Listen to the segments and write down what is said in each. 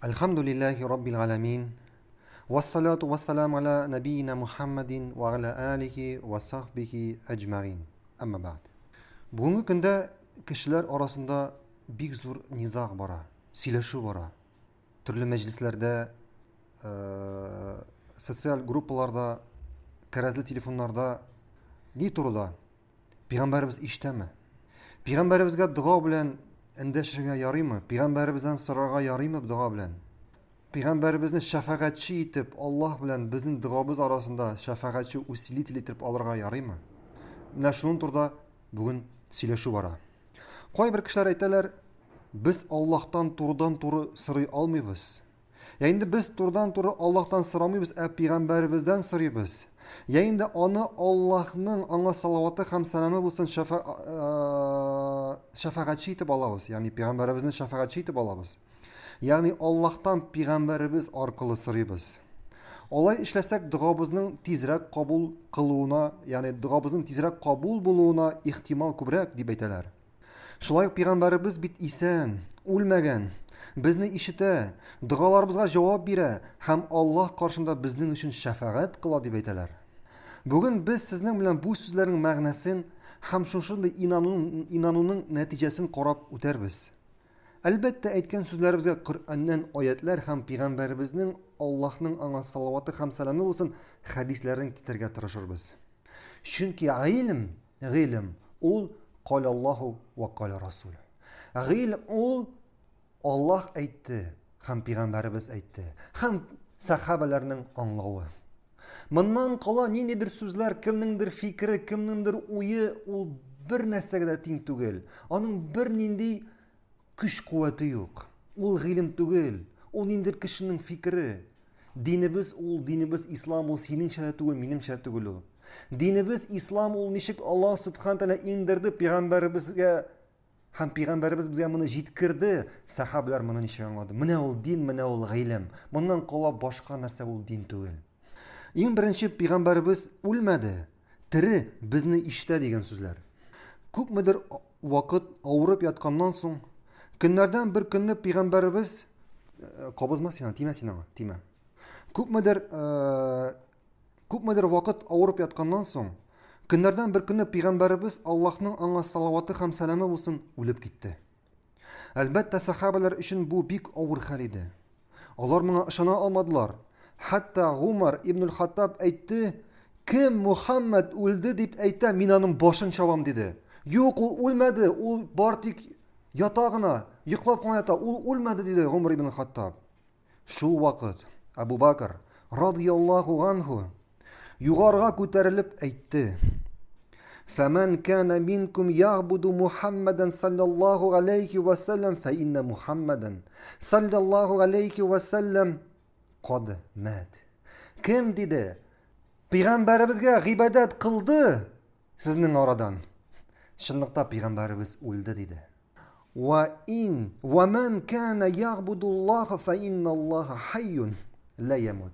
Әлхәмдүлилләһи раббил галәмин. Вассалату вассалам аля набиина Мухаммадин ва аля алихи ва сахбихи әҗмәгин. Әмма бәгъд. Бүгенге көндә кешеләр арасында бик зур низаг бара, сөйләшү бара. Төрле мәҗлесләрдә, э, социаль группаларда, кәрәзле телефоннарда ни турыда? Пәйгамбәребез ишетәме? Пәйгамбәребезгә дога белән эндәшергә ярыймы? Пәйгамбәребездән сорарга ярыймы дога белән? Пәйгамбәребезне шәфәгатьче итеп, Аллаһ белән безнең догабыз арасында шәфәгатьче усилитель итеп алырга ярыймы? Менә шуның турыда бүген сөйләшү бара. Кайбер кешеләр әйтәләр, без Аллаһтан турыдан-туры сорый алмыйбыз. Я инде без турыдан-туры Аллаһтан сорамыйбыз, ә пәйгамбәребездән сорыйбыз. Я инде аны Аллаһның аңа салаваты һәм сәламе булсын шәфа, шәфәгатьче итеп алабыз. Ягъни пәйгамбәребезне шәфәгатьче итеп алабыз. Ягъни Аллаһтан пәйгамбәребез аркылы сорыйбыз. Алай эшләсәк, догабызның тизрәк кабул кылуына, ягъни догабызның тизрәк кабул булуына ихтимал күбрәк дип әйтәләр. Шулай ук пәйгамбәребез бит исән, үлмәгән, безне ишетә, догаларыбызга җавап бирә һәм Аллаһ каршында безнең өчен шәфәгать кыла дип әйтәләр. Бүген без сезнең белән бу сүзләрнең мәгънәсен һәм шушындый инануның, инануның нәтиҗәсен карап үтәрбез. Әлбәттә, әйткән сүзләребезгә Коръәннән аятлар һәм пәйгамбәребезнең Аллаһның аңа салаваты һәм сәламе булсын хәдисләрен китерергә тырышырбыз. Чөнки гыйлем, гыйлем ул каля Аллаһу ва каля Расул. Гыйлем ул Аллаһ әйтте һәм пәйгамбәребез әйтте һәм сәхабәләрнең аңлавы. Моннан кала ниндидер сүзләр, кемнеңдер фикере, кемнеңдер уе ул бер нәрсәгә дә тиң түгел. Аның бернинди көч куәте юк. Ул гыйлем түгел, ул ниндидер кешенең фикере. Динебез ул, динебез ислам ул синеңчә дә түгел, минемчә дә түгел ул. Динебез ислам ул ничек Аллаһ субхана тәгалә иңдерде пәйгамбәребезгә һәм пәйгамбәребез безгә моны җиткерде, сәхабәләр моны ничек аңлады? Менә ул дин, менә ул гыйлем. Моннан кала башка нәрсә ул дин түгел. Иң беренче пәйгамбәребез үлмәде, тере, безне ишетә дигән сүзләр. Күпмедер вакыт авырып ятканнан соң, көннәрдән бер көнне пәйгамбәребез э, кабызма син аңа, тимә син аңа, тимә. Күпмедер э, күпмедер вакыт авырып ятканнан соң, көннәрдән бер көнне пәйгамбәребез Аллаһның аңа салаваты һәм сәламе булсын үлеп китте. Әлбәттә, сахабалар өчен бу бик авыр хәл иде. Алар моңа ышана алмадылар. Хәтта Гумар ибн Хаттаб әйтте, кем Мухаммад үлде дип әйтә, мин аның башын чабам диде. Юк, ул үлмәде, ул бар тик ята гына, йоклап кына ята, ул үлмәде диде Гумар ибн Хаттаб. Шул вакыт Абу Бакр радияллаһу анһу югарыга күтәрелеп әйтте. Фәмән кана минкум ягъбуду Мухаммадан саллаллаһу алейхи ва саллям фә инна Мухаммадан саллаллаһу алейхи ва саллям кад мат. Кем диде? Пәйгамбәребезгә гыйбадәт кылды сезнең арадан. Чынлыкта пәйгамбәребез үлде диде. Ва ин ва ман кана ягъбудуллаха фа инналлаха хайюн ла ямут.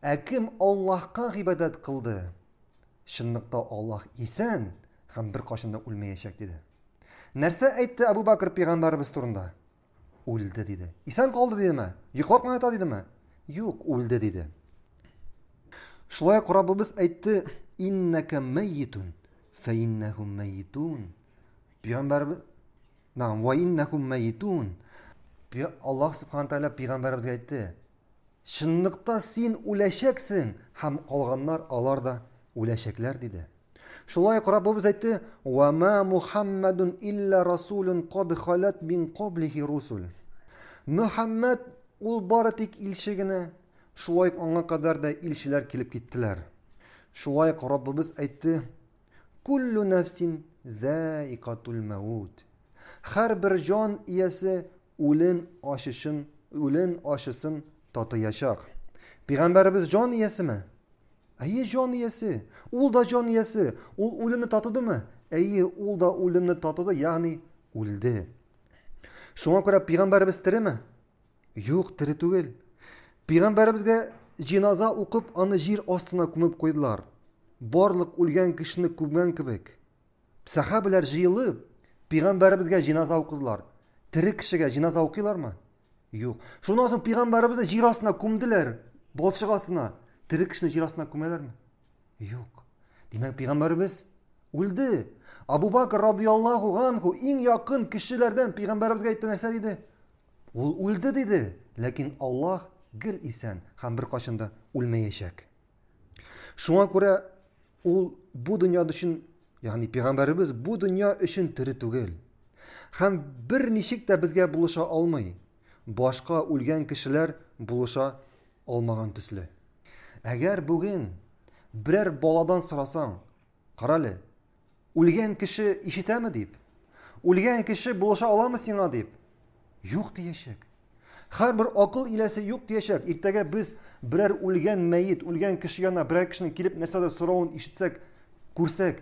Ә кем Аллаһка гыйбадәт кылды, чынлыкта Аллаһ исән һәм беркайчан да үлмәячәк диде. Нәрсә әйтте Абу Бакр пәйгамбәребез турында? Үлде диде. Исән калды дидеме? Йоклап кына ята дидеме? Юк, үлде диде. Шулай ук Раббыбыз әйтте: "Иннәкә мәйитун, фә иннәһум мәйитун." Пәйгамбәребез Нәгам, ва иннәкум мәйитун. Аллаһ субхана тәгалә пәйгамбәребезгә әйтте: Чынлыкта син үләчәксең һәм калганнар алар да үләчәкләр диде. Шулай ук Раббыбыз әйтте: "Ва ма Мухаммадун илля расулун кад халат мин каблихи русул." Мөхәммәд ул бары тик илче генә, шулай ук аңа кадәр дә илчеләр килеп киттеләр. Шулай ук Раббыбыз әйтте: Куллу нәфсин зәикатул мәүт. Һәрбер җан иясе үлен ачышын, үлен ачысын татыячак. Пәйгамбәребез җан иясеме? Әйе, җан иясе. Ул да җан иясе. Ул үлемне татыдымы? Әйе, ул да үлемне татыды, ягъни үлде. Шуңа күрә пәйгамбәребез тереме? Юк, тере түгел. Пәйгамбәребезгә җиназа укып, аны җир астына күмеп куйдылар. Барлык үлгән кешене күмгән кебек. Сәхабәләр җыелып, пәйгамбәребезгә җиназа укыдылар. Тере кешегә җиназа укыйлармы? Юк. Шуннан соң пәйгамбәребезне җир астына күмделәр, балчык астына. Тере кешене җир астына күмәләрме? Юк. Димәк, пәйгамбәребез үлде. Абу Бакр радияллаһу анху иң якын кешеләрдән пәйгамбәребезгә әйтте нәрсә диде? Ул үлде диде, ләкин Аллаһ гел исән һәм беркайчан да үлмәячәк. Шуңа күрә ул бу дөнья өчен, ягъни пәйгамбәребез бу дөнья өчен тере түгел. Һәм бер ничек тә безгә булыша алмый. Башка үлгән кешеләр булыша алмаган төсле. Әгәр бүген берәр баладан сорасаң, карале, үлгән кеше ишетәме дип, үлгән кеше булыша аламы сиңа дип, юк диячәк. Һәрбер акыл иләсе юк диячәк. Иртәгә без берәр үлгән мәет, үлгән кеше янына берәр кешенең килеп нәрсәдер соравын ишетсәк, күрсәк,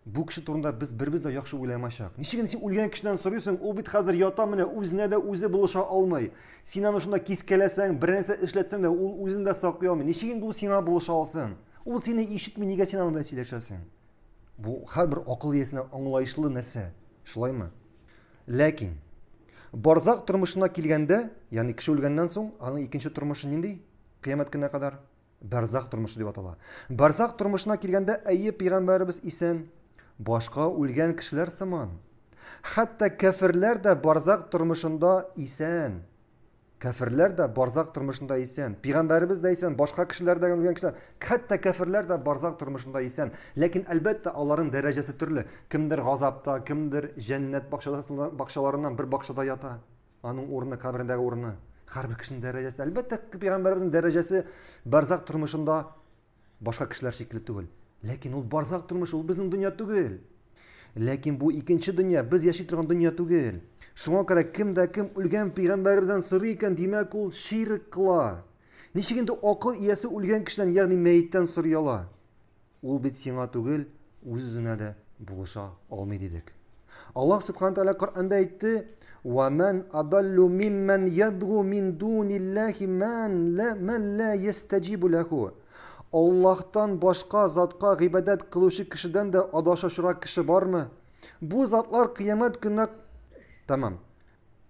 бу кеше турында без беребез дә яхшы уйламаячак. Ничек инде син үлгән кешедән сорыйсың, ул бит хәзер ята менә, үзенә дә үзе булыша алмый. Син аны шунда кискәләсәң, бер нәрсә эшләтсәң дә, ул үзен дә саклый алмый. Ничек инде ул сиңа булыша алсын? Ул сине ишетми, нигә син аның белән сөйләшәсең? Бу һәрбер акыл иясенә аңлаешлы нәрсә, шулаймы? Ләкин барзак тормышына килгәндә, ягъни кеше үлгәннән соң, аның икенче тормышы нинди? Кыямәт көненә кадәр барзак тормышы дип атала. Барзак тормышына килгәндә, әйе, пәйгамбәребез исән, башка үлгән кешеләр сыман. Хәтта кәферләр дә барзак тормышында исән. Кәферләр дә барзак тормышында исән. Пәйгамбәребез дә исән, башка кешеләр дә үлгән кешеләр, хәтта кәферләр дә барзак тормышында исән. Ләкин әлбәттә аларның дәрәҗәсе төрле. Кемдер газапта, кемдер җәннәт бакчаларыннан бер бакчада ята. Аның урыны, каберендәге урыны. Һәрбер кешенең дәрәҗәсе. Әлбәттә, пәйгамбәребезнең дәрәҗәсе барзак тормышында башка кешеләр шикелле түгел. Ләкин ул барзак тормышы, ул безнең дөнья түгел. Ләкин бу икенче дөнья, без яши торган дөнья түгел. Шуңа күрә кем дә кем үлгән пәйгамбәребездән сорый икән, димәк ул ширк кыла. Ничек инде акыл иясе үлгән кешедән, ягъни мәеттән сорый ала? Ул бит сиңа түгел, үз-үзенә дә булыша алмый дидек. Аллаһ Субхану Тааля Коръәндә әйтте: "Ва ман адаллу мимман ядгу мин дуниллахи ман ла ман ла ястаҗибу лаху". Аллаһтан башка затка гыйбадәт кылучы кешедән дә адашачрак кеше бармы? Бу затлар кыямәт көненә Тәмам.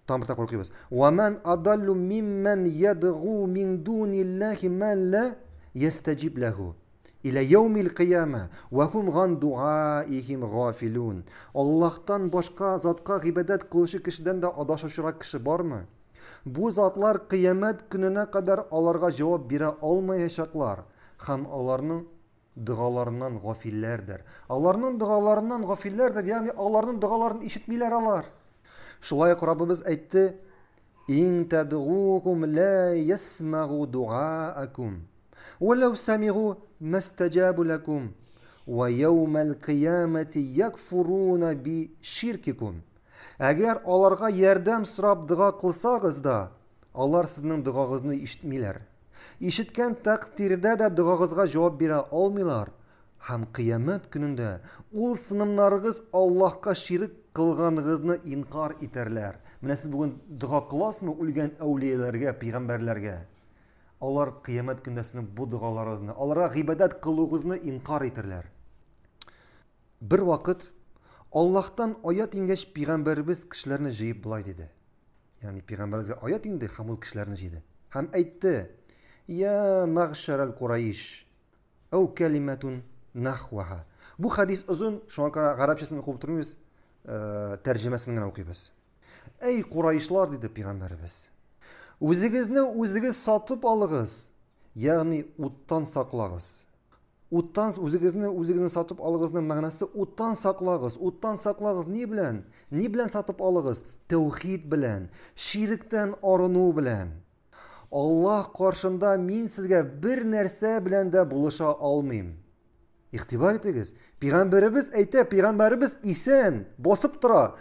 Тагын бер тапкыр укыйбыз. Ва ман адаллу мимман ядгу мин дуниллахи ман ла ястаҗиб лаху. Илә яумил кыяма ва хум ган дуаихим гафилун. Аллаһтан башка затка гыйбадәт кылучы кешедән дә адашучырак кеше бармы? Бу затлар кыямәт көненә кадәр аларга җавап бирә алмаячаклар һәм аларның догаларыннан гафилләрдер. Аларның догаларыннан гафилләрдер, ягъни аларның догаларын ишетмиләр алар. Шулай ук Раббыбыз әйтте: "Ин тадгухум ла ясмагу дуаакум. Валау самигу мастаҗабу лакум. Ва яумал кыямати якфуруна би ширкикум." Әгәр аларга ярдәм сорап дога кылсагыз да, алар сезнең догагызны ишетмиләр. Ишеткән тәкъдирдә дә догагызга җавап бирә алмыйлар. Һәм кыямәт көнендә ул сынымнарыгыз Аллаһка ширек кылганыгызны инкар итәрләр. Менә сез бүген дога кыласызмы үлгән әүлияләргә, пәйгамбәрләргә? Алар кыямәт көнендә сезнең бу догаларыгызны, аларга гыйбадәт кылуыгызны инкар итәрләр. Бер вакыт Аллаһтан аят иңгәч, пәйгамбәребез кешеләрне җыеп болай диде. Ягъни пәйгамбәребезгә аят иңде һәм ул кешеләрне җыйды. Һәм әйтте: "Я мәгъшәрәл Курайш, әү кәлимәтун нахваха". Бу хадис озын, шуңа күрә гарәпчәсен укып тормыйбыз, тәрҗемәсен генә укыйбыз. Әй Курайшлар, диде пәйгамбәребез. Үзегезне үзегез сатып алыгыз, ягъни уттан саклагыз. Уттан үзегезне үзегезне сатып алыгызның мәгънәсе уттан саклагыз. Уттан саклагыз ни белән? Ни белән сатып алыгыз? Тәүхид белән, ширектән арыну белән. Аллаһ каршында мин сезгә бер нәрсә белән дә булыша алмыйм. Игътибар итегез, пәйгамбәребез әйтә, пәйгамбәребез исән, басып тора,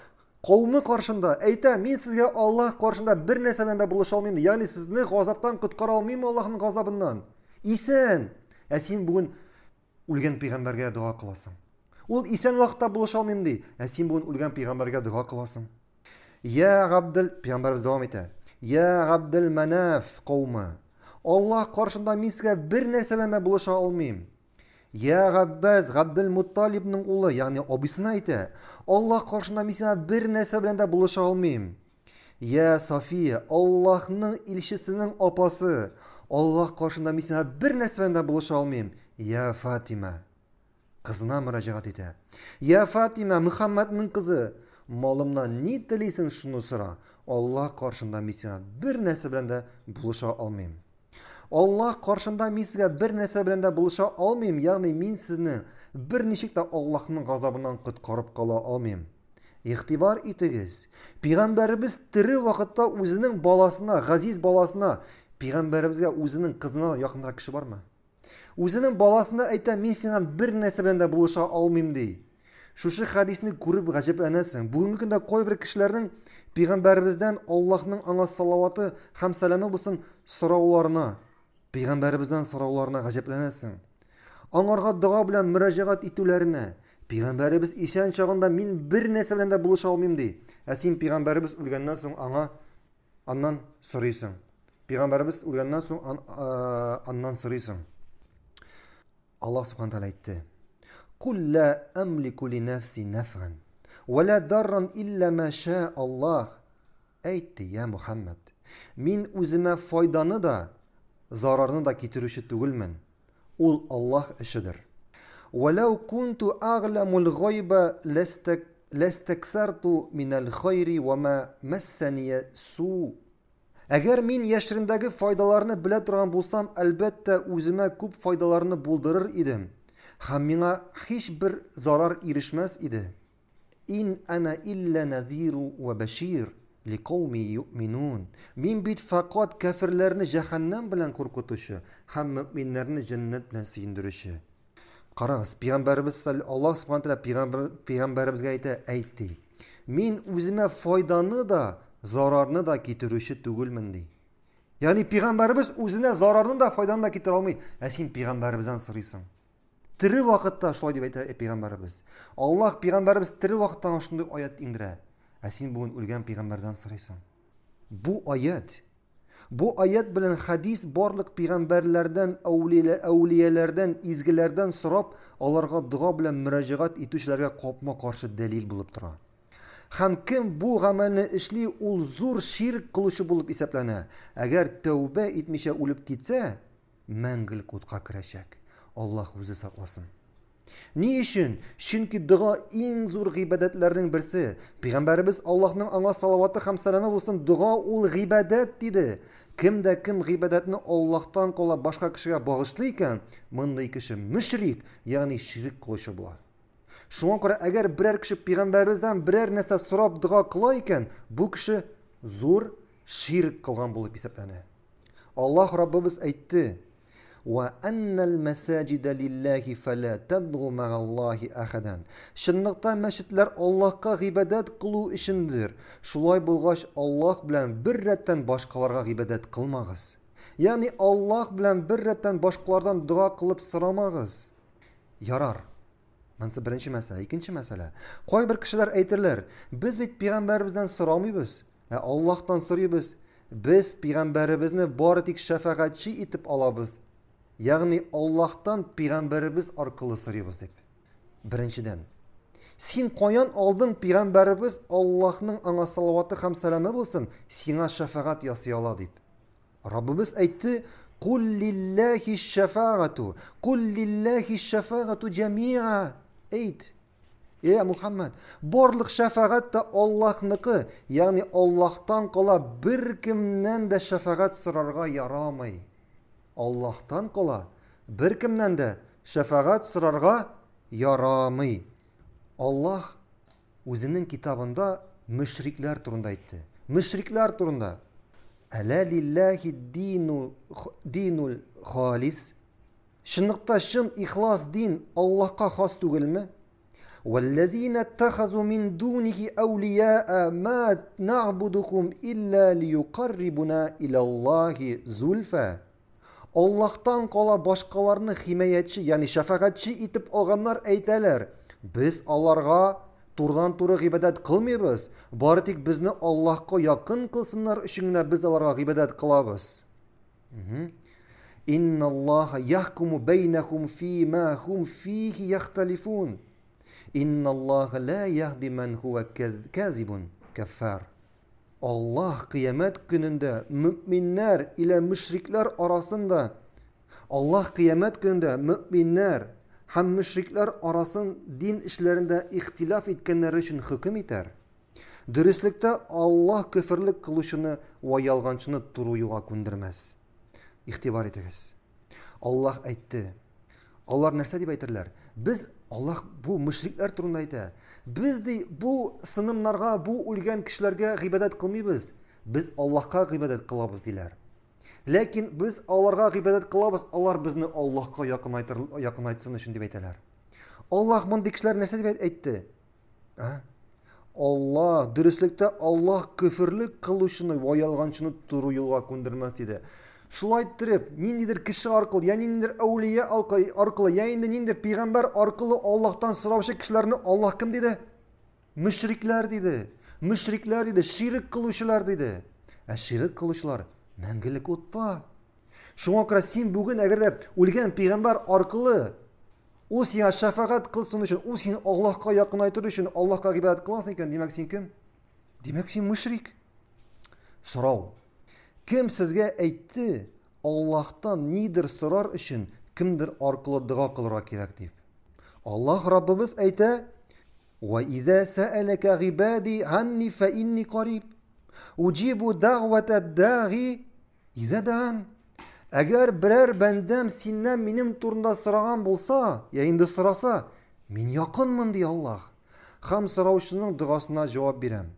кавымы каршында әйтә, мин сезгә Аллаһ каршында бер нәрсә белән дә булыша алмыйм, ягъни сезне газаптан коткара алмыйм Аллаһның газабыннан. Исән! Ә син бүген үлгән пәйгамбәргә дога кыласың. Ул исән вакытта булыша алмыйм ди, ә син бүген үлгән пәйгамбәргә дога кыласың. Я Габдел, пәйгамбәребез дәвам итә. Я Габдел Манаф кавмы, Аллаһ каршында мин сезгә бер нәрсә белән дә булыша алмыйм. Я Габбас, Габдел Мутталибның улы, ягъни абыйсына әйтә, Аллаһ каршында мин сиңа бер нәрсә белән дә булыша алмыйм. Я София, Аллаһның илчесенең апасы, Аллаһ каршында мин сиңа бер нәрсә белән дә булыша алмыйм. Я Фатима, кызына мөрәҗәгать итә. Я Фатима, Мөхәммәднең кызы, малымнан ни телисең, шуны сора. Аллаһ каршында мин сиңа бер нәрсә белән дә булыша алмыйм. Аллаһ каршында мин сезгә бер нәрсә белән дә булыша алмыйм, ягъни мин сезне берничек тә Аллаһның газабыннан коткарып кала алмыйм. Игътибар итегез, пәйгамбәребез тере вакытта үзенең баласына, газиз баласына, пәйгамбәребезгә үзенең кызына якынрак кеше бармы? Үзенең баласына әйтә, мин сиңа бер нәрсә белән дә булыша алмыйм, ди. Шушы хәдисне күреп гаҗәпләнәсең. Бүгенге көндә кайбер кешеләрнең пәйгамбәребездән Аллаһның аңа салаваты һәм сәламе булсын сорауларына, пәйгамбәребездән сорауларына гаҗәпләнәсең. Аңарга дога белән мөрәҗәгать итүләренә, пәйгамбәребез исән чагында мин бер нәрсә белән дә булыша алмыйм ди. Ә син пәйгамбәребез үлгәннән соң аңа аннан сорыйсың. Пәйгамбәребез үлгәннән соң аннан сорыйсың. Аллаһ Субхану тәгалә әйтте: "Кул ла амлику ли нафси нафган ва ла дарран илла ма ша Аллаһ." Әйт, я Мухаммад, мин үземә файданы да, зарарны да китерүче түгелмен. Ул Аллаһ эшедер. Вәләү кунту әгъләмул гайба ләстәксарту минәл хайри ва ма мәссәния су. Әгәр мин яшерендәге файдаларны белә торган булсам, әлбәттә, үземә күп файдаларны булдырыр идем һәм миңа һичбер зарар ирешмәс иде. Ин ана илля назиру ва бәшир ликауми юъминун. Мин бит фәкать кәферләрне җәһәннәм белән куркытучы һәм мөэминнәрне җәннәт белән сөендерүче. Карагыз, пәйгамбәребез Аллаһ субхана тәгалә пәйгамбәр пәйгамбәребезгә әйтә, әйт ди. Мин үземә файданы да, зарарны да китерүче түгелмен ди. Ягъни пәйгамбәребез үзенә зарарны да, файданы да китерә алмый. Ә син пәйгамбәребездән сорыйсың. Тере вакытта шулай дип әйтә пәйгамбәребез. Аллаһ пәйгамбәребез тере вакытта аңа шундый аят иңдерә. Ә син бүген үлгән пәйгамбәрдән сорыйсың. Бу аят Бу аят белән хәдис барлык пәйгамбәрләрдән, әүлияләрдән, изгеләрдән сорап, аларга дога белән мөрәҗәгать итүчеләргә капма-каршы дәлил булып тора. Һәм кем бу гамәлне эшли, ул зур ширк кылучы булып исәпләнә. Әгәр тәүбә итмичә үлеп китсә, мәңгелек утка керәчәк. Аллаһ үзе сакласын. Ни өчен? Чөнки дога иң зур гыйбадәтләрнең берсе. Пәйгамбәребез Аллаһның аңа салаваты һәм сәламе булсын, дога ул гыйбадәт диде. Кем дә кем гыйбадәтне Аллаһтан кала башка кешегә багышлый икән, мондый кеше мөшрик, ягъни ширек кылучы була. Шуңа күрә әгәр берәр кеше пәйгамбәребездән берәр нәрсә сорап дога кыла икән, бу кеше зур ширк кылган булып исәпләнә. Аллаһ Раббыбыз әйтте: "Ва аннал масаҗида лиллаһи фала тадгу магаллаһи ахадан." Чынлыкта мәчетләр Аллаһка гыйбадәт кылу өчендер. Шулай булгач, Аллаһ белән бер рәттән башкаларга гыйбадәт кылмагыз. Ягъни Аллаһ белән бер рәттән башкалардан дога кылып сорамагыз. Ярар. Монысы беренче мәсьәлә. Икенче мәсьәлә. Кайбер кешеләр әйтерләр, без бит пәйгамбәребездән сорамыйбыз, ә Аллаһтан сорыйбыз. Без пәйгамбәребезне бары тик шәфәгатьче итеп алабыз. Ягъни Аллаһтан пәйгамбәребез аркылы сорыйбыз дип. Беренчедән, син каян алдың пәйгамбәребез Аллаһның аңа салаваты һәм сәламе булсын, сиңа шәфәгать ясый ала дип? Раббыбыз әйтте, Кул лиллахи шәфәгату, кул лиллахи шәфәгату җәмиа. Әйт, Эй, Мухаммад, барлык шәфәгать тә Аллаһныкы, ягъни Аллаһтан кала беркемнән дә шәфәгать сорарга ярамый. Аллаһтан кала беркемнән дә шәфәгать сорарга ярамый. Аллаһ Үзенең китабында мөшрикләр турында әйтте. Мөшрикләр турында. Әлә лилләһи дину динул халис. Чынлыкта чын ихлас дин Аллаһка хас түгелме? Валлазина аттахазу мин дунихи әүлияа ма нa'будухум илля лиюкаррибуна илаллахи зульфа. Аллаһтан кала башкаларны химаятчы, ягъни шәфәгатьче итеп алганнар әйтәләр, без аларга турыдан-туры гыйбадәт кылмыйбыз, бары тик безне Аллаһка якын кылсыннар өчен генә без аларга гыйбадәт кылабыз. Инналлаһа яхкуму бәйнәхум фима хум фихи яхталифун. Инналлаһа ла яһди ман хуа казибун каффар. Аллаһ кыямәт көнендә мөэминнәр илә мөшрикләр арасында Аллаһ кыямәт көнендә мөэминнәр һәм мөшрикләр арасын дин эшләрендә ихтилаф иткәннәре өчен хөкем итәр. Дөреслектә Аллаһ көферлек кылучыны вә ялганчыны туры юлга күндермәс. Игътибар итегез. Аллаһ әйтте. Алар нәрсә дип әйтерләр? Без Аллаһ бу мөшрикләр турында әйтә. Без ди бу сынымнарга, бу үлгән кешеләргә гыйбадәт кылмыйбыз. Без Аллаһка гыйбадәт кылабыз диләр. Ләкин без аларга гыйбадәт кылабыз, алар безне Аллаһка якынайтыр, якынайтсын өчен дип әйтәләр. Аллаһ мондый кешеләр нәрсә дип әйтте? Ә? Аллаһ, дөреслектә Аллаһ көферлек кылучыны вә ялганчыны туры юлга күндермәс диде. Шулай иттереп, ниндидер кеше аркылы, я ниндидер әүлия аркылы, я инде ниндидер пәйгамбәр аркылы Аллаһтан сораучы кешеләрне Аллаһ кем диде? Мөшрикләр диде. Мөшрикләр диде, ширек кылучылар диде. Ә ширек кылучылар мәңгелек утта. Шуңа күрә син бүген әгәр дә үлгән пәйгамбәр аркылы Ул сиңа шәфәгать кылсын өчен, ул сине Аллаһка якынайтыр өчен Аллаһка гыйбадәт кыласың икән, димәк син кем? Димәк син мөшрик. Сорау. Кем сезгә әйтте, Аллаһтан нидер сорар өчен кемдер аркылы дога кылырга кирәк дип? Аллаһ Раббыбыз әйтә: "Ва иза сәәләкә гыйбади анни фа инни кариб. Уҗибу дәгъвата даги Изә даан. Әгәр берәр бәндәм синнән минем турында сораган булса, я инде сораса, мин якынмын, ди Аллаһ. Һәм сораучының догасына җавап бирәм.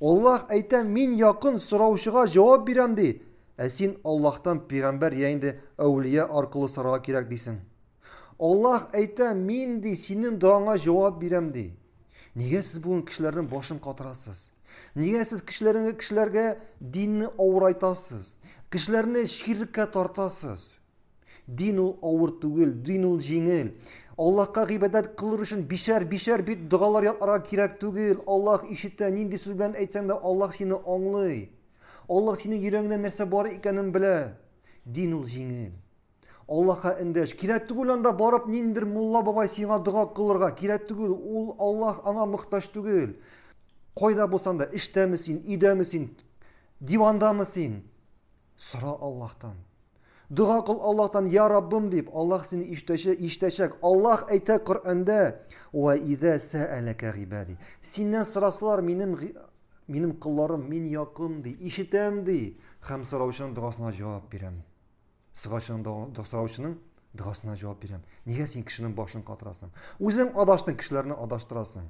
Аллаһ әйтә, мин якын сораучыга җавап бирәм, ди. Ә син Аллаһтан пәйгамбәр я инде әүлия аркылы сорарга кирәк дисең. Аллаһ әйтә, мин ди, синең догаңа җавап бирәм, ди. Нигә сез бүген кешеләрнең башын катырасыз? Нигә сез кешеләргә кешеләргә динне авырайтасыз? Кешеләрне ширккә тартасыз? Дин ул авыр түгел, дин ул җиңел. Аллаһка гыйбадәт кылыр өчен бишәр-бишәр бит догалар ятларга кирәк түгел. Аллаһ ишетә, нинди сүз белән әйтсәң дә Аллаһ сине аңлый. Аллаһ синең йөрәгеңдә нәрсә бар икәнен белә. Дин ул җиңел. Аллаһка эндәш. Кирәк түгел анда барып ниндидер мулла бабай сиңа дога кылырга. Кирәк түгел. Ул Аллаһ аңа мохтаҗ түгел. Кайда булсаң да, эштәме син, өйдәме син, дивандамы син? Сора Аллаһтан. Дога кыл Аллаһтан, я Раббым дип, Аллаһ сине ишетәчәк, ишетәчәк. Аллаһ әйтә Коръәндә: "Ва иза сәәләкә гыйбади". Синнән сорасалар, минем минем колларым, мин якын ди, ишетәм ди һәм сораучының догасына җавап бирәм. Сораучының, сораучының догасына җавап бирәм. Нигә син кешенең башын катырасың? Үзең адаштың, кешеләрне адаштырасың.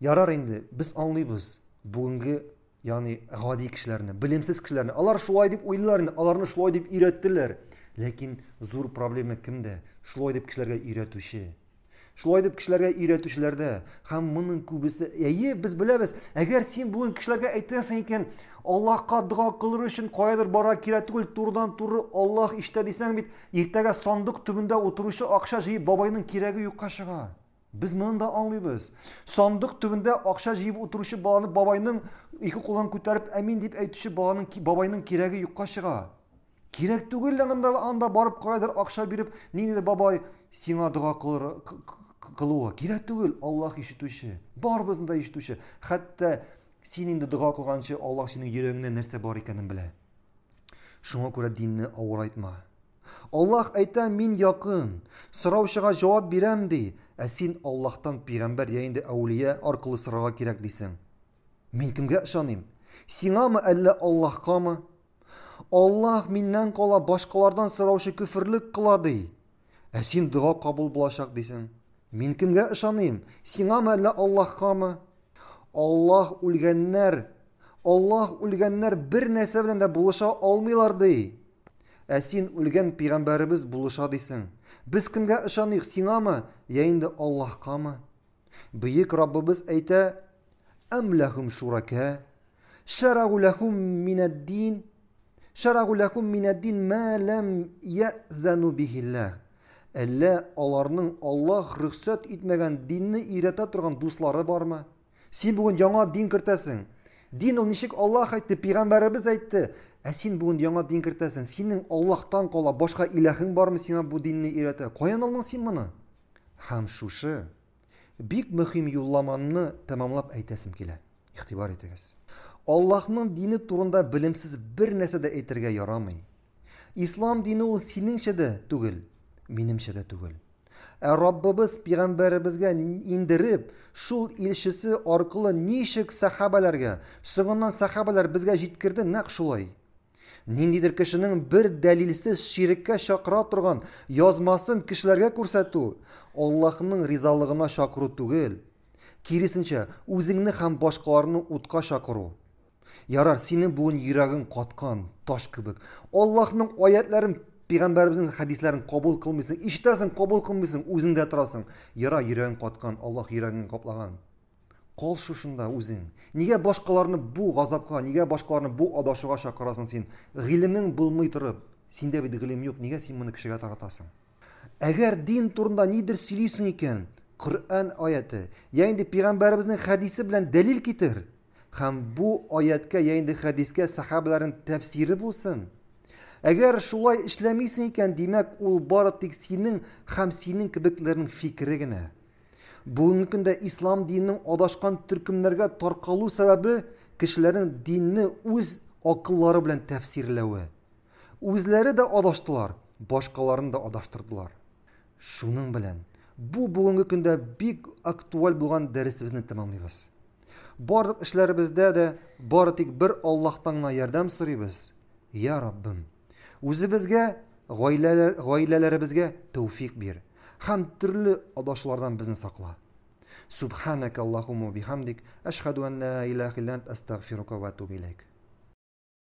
Ярар инде, без аңлыйбыз бүгенге, ягъни гади кешеләрне, белемсез кешеләрне. Алар шулай дип уйлыйлар инде, аларны шулай дип өйрәттеләр. Ләкин зур проблема кемдә? Шулай дип кешеләргә өйрәтүче. Шулай дип кешеләргә өйрәтүчеләрдә һәм моның күбесе, әйе, без беләбез, әгәр син бүген кешеләргә әйтәсең икән, Аллаһка дога кылыр өчен каядыр барырга кирәк түгел, турыдан-туры Аллаһ ишетә дисәң бит, иртәгә сандык төбендә утыручы акча җыеп бабайның кирәге юкка чыга. Без моны да аңлыйбыз. Сандык төбендә акча җыеп утыручы баланы бабайның ике кулын күтәреп әмин дип әйтүче баланың бабайның кирәге юкка чыга. Кирәк түгел лә анда, анда барып каядыр акча биреп, ниндидер бабай сиңа дога кылыр, кылуы. Кирәк түгел, Аллаһ ишетүче. Барыбызны да ишетүче. Хәтта син инде дога кылганчы Аллаһ синең йөрәгеңдә нәрсә бар икәнен белә. Шуңа күрә динне авырайтма. Аллаһ әйтә, мин якын, сораучыга җавап бирәм ди, ә син Аллаһтан пәйгамбәр я инде әүлия аркылы сорарга кирәк дисең. Мин кемгә ышаныйм? Сиңамы әллә Аллаһкамы? Аллаһ миннән кала башкалардан сораучы көферлек кыла ди. Ә син дога кабул булачак дисең. Мин кемгә ышаныйм? Сиңамы әллә Аллаһкамы? Аллаһ үлгәннәр, Аллаһ үлгәннәр бер нәрсә белән дә булыша алмыйлар ди. Ә син үлгән пәйгамбәребез булыша дисең. Без кемгә ышаныйк, сиңамы, я инде Аллаһкамы? Бөек Раббыбыз әйтә, Әм ләхум шуракә, шәрагу ләхум минәддин, шәрагу ләхум минәддин мә ләм я'зану бихилләх. Әллә аларның Аллаһ рөхсәт итмәгән динне өйрәтә торган дуслары бармы? Син бүген яңа дин кертәсең. Дин ул ничек Аллаһ әйтте, пәйгамбәребез әйтте. Ә син бүген яңа дин кертәсең. Синең Аллаһтан кала башка иләһең бармы сиңа бу динне өйрәтә? Каян алдың син моны? Һәм шушы бик мөһим юлламамны тәмамлап әйтәсем килә. Игътибар итегез. Аллаһның дине турында белемсез бер нәрсә дә әйтергә ярамый. Ислам дине ул синеңчә дә түгел, минемчә дә түгел. Ә Раббыбыз пәйгамбәребезгә индереп, шул илчесе аркылы ничек сәхабәләргә, соңыннан сәхабәләр безгә җиткерде, нәкъ шулай. Ниндидер кешенең бер дәлилсез ширеккә чакыра торган язмасын кешеләргә күрсәтү, Аллаһның ризалыгына чакыру түгел. Киресенчә, үзеңне һәм башкаларны утка чакыру. Ярар, синең бүген йөрәгең каткан, таш кебек. Аллаһның аятларын, пәйгамбәребезнең хәдисләрен кабул кылмыйсың, ишетәсең, кабул кылмыйсың, үзеңдә торасың. Ярар, йөрәгең каткан, Аллаһ йөрәгеңне каплаган. Кал шушында үзең. Нигә башкаларны бу газапка, нигә башкаларны бу адашуга чакырасың син? Гыйлемең булмый торып, синдә бит гыйлем юк, нигә син моны кешегә таратасың? Әгәр дин турында нидер сөйлисең икән, Коръән аяте, я инде пәйгамбәребезнең хәдисе белән дәлил китер. Һәм бу аяткә я инде хәдискә сахабаларның тәфсире булсын. Әгәр шулай эшләмисең икән, димәк, ул бары тик синең һәм синең кебекләрнең фикере генә. Бүгенге көндә ислам диненең адашкан төркемнәргә таркалу сәбәбе кешеләрнең динне үз акыллары белән тәфсирләве. Үзләре дә адаштылар, башкаларын да адаштырдылар. Шуның белән бу бүгенге көндә бик актуаль булган дәресебезне тәмамлыйбыз. Барлык эшләребездә дә бары тик бер Аллаһтан гына ярдәм сорыйбыз. Я Раббым, үзебезгә, гаиләләр, гаиләләребезгә тәүфик бир һәм төрле адашулардан безне сакла. Субханак Аллаһумма бихамдик, әшһәду ан ла илаһа илля ант, астагфирука ва атубу иләйк.